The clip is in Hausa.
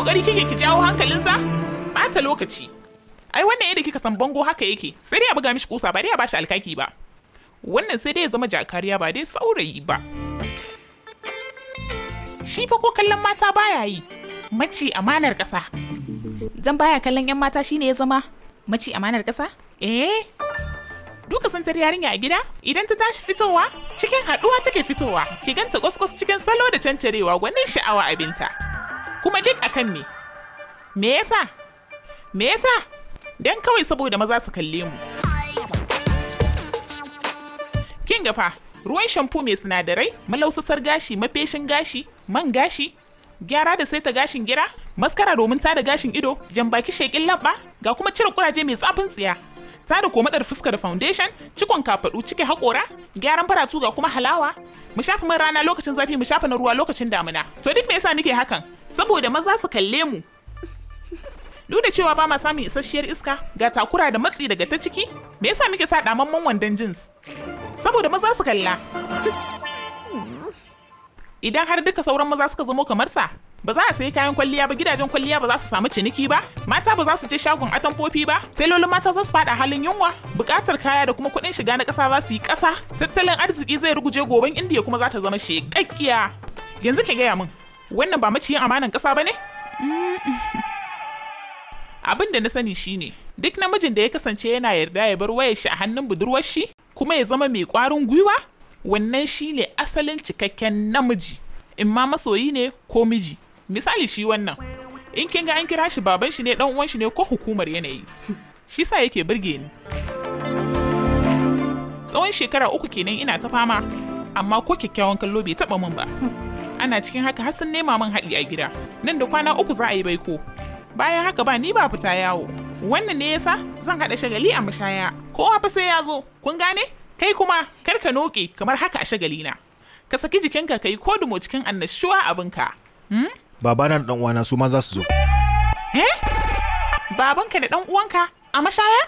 Kokari kike ki jawo hankalinsa? Bata lokaci. Ai wannan yadda kika san bango haka yake, sai dai a buga mishi kusa ba dai a bashi alkaki ba. Wannan sai dai ya zama jakariya ba dai saurayi ba. Shi fa ko kallon mata baya yi. Maci amanar ƙasa. Dan baya kallon 'yan mata shine ya zama maci amanar ƙasa? Eh. Duka santar yarinya a gida idan ta tashi fitowa cikin haɗuwa take fitowa. Ki ganta kwaskwas cikin salo da cancarewa gwanin sha'awa abinta. Kuma duk akan me? Me yasa? Me yasa? Dan kawai saboda maza su kalle mu. Kin ga fa, ruwan shampo mai sinadarai, malausasar gashi, mafeshin gashi, man gashi, gyara da saita gashin gira, maskara domin tada gashin ido, jambaki shekin lamba, ga kuma cire kuraje mai tsafin tsiya. Tada komadar fuska da foundation, cikon kafaɗu, cike haƙora, gyaran faratu ga kuma halawa. Mu shafa man rana lokacin zafi, mu shafa na ruwa lokacin damina. To duk me yasa muke hakan? Saboda maza su kalle mu. Duk da cewa ba ma samun isasshiyar iska, ga takura da matsi daga ta ciki, me yasa muke sa damamman wandon jeans? Saboda maza su kalla. Idan har duka sauran maza suka zamo kamar sa, ba za a sayi kayan kwalliya ba, gidajen kwalliya ba za su samu ciniki ba, mata ba za su je shagon atamfofi ba, telolin mata za su fada halin yunwa, buƙatar kaya da kuma kuɗin shiga na ƙasa za su yi ƙasa, tattalin arziki zai ruguje, goben Indiya kuma za ta zama sheƙaƙƙiya. Yanzu ki gaya min, wannan ba maciyin amanan ƙasa ba ne? Abin da na sani shine duk namijin da ya kasance yana yarda ya bar wayar shi a hannun budurwar shi kuma ya zama mai ƙwarin gwiwa, wannan shine asalin cikakken namiji, in ma masoyi ne ko miji. Misali shi wannan, in kin ga an kira shi baban shi ne, dan uwan shi ne ko hukumar yanayi. Shi sa yake burge ni. Tsawon shekara 3 kenan ina ta fama, amma ko kyakkyawan kallo bai taba min ba. Ana cikin haka har sun nema min haɗi a gida. Nan da kwana 3 za a yi baiko. Bayan haka ba ni ba fita yawo. Wannan ne yasa zan haɗa shagali a mashaya. Kowa fa sai ya zo, kun gane? Kai kuma kar ka noke kamar haka a shagali na. Ka saki jikinka ka yi kodumo cikin annashuwa abinka. Babana da ɗan uwana su ma za su zo. Eh? Babanka da ɗan uwanka a mashaya?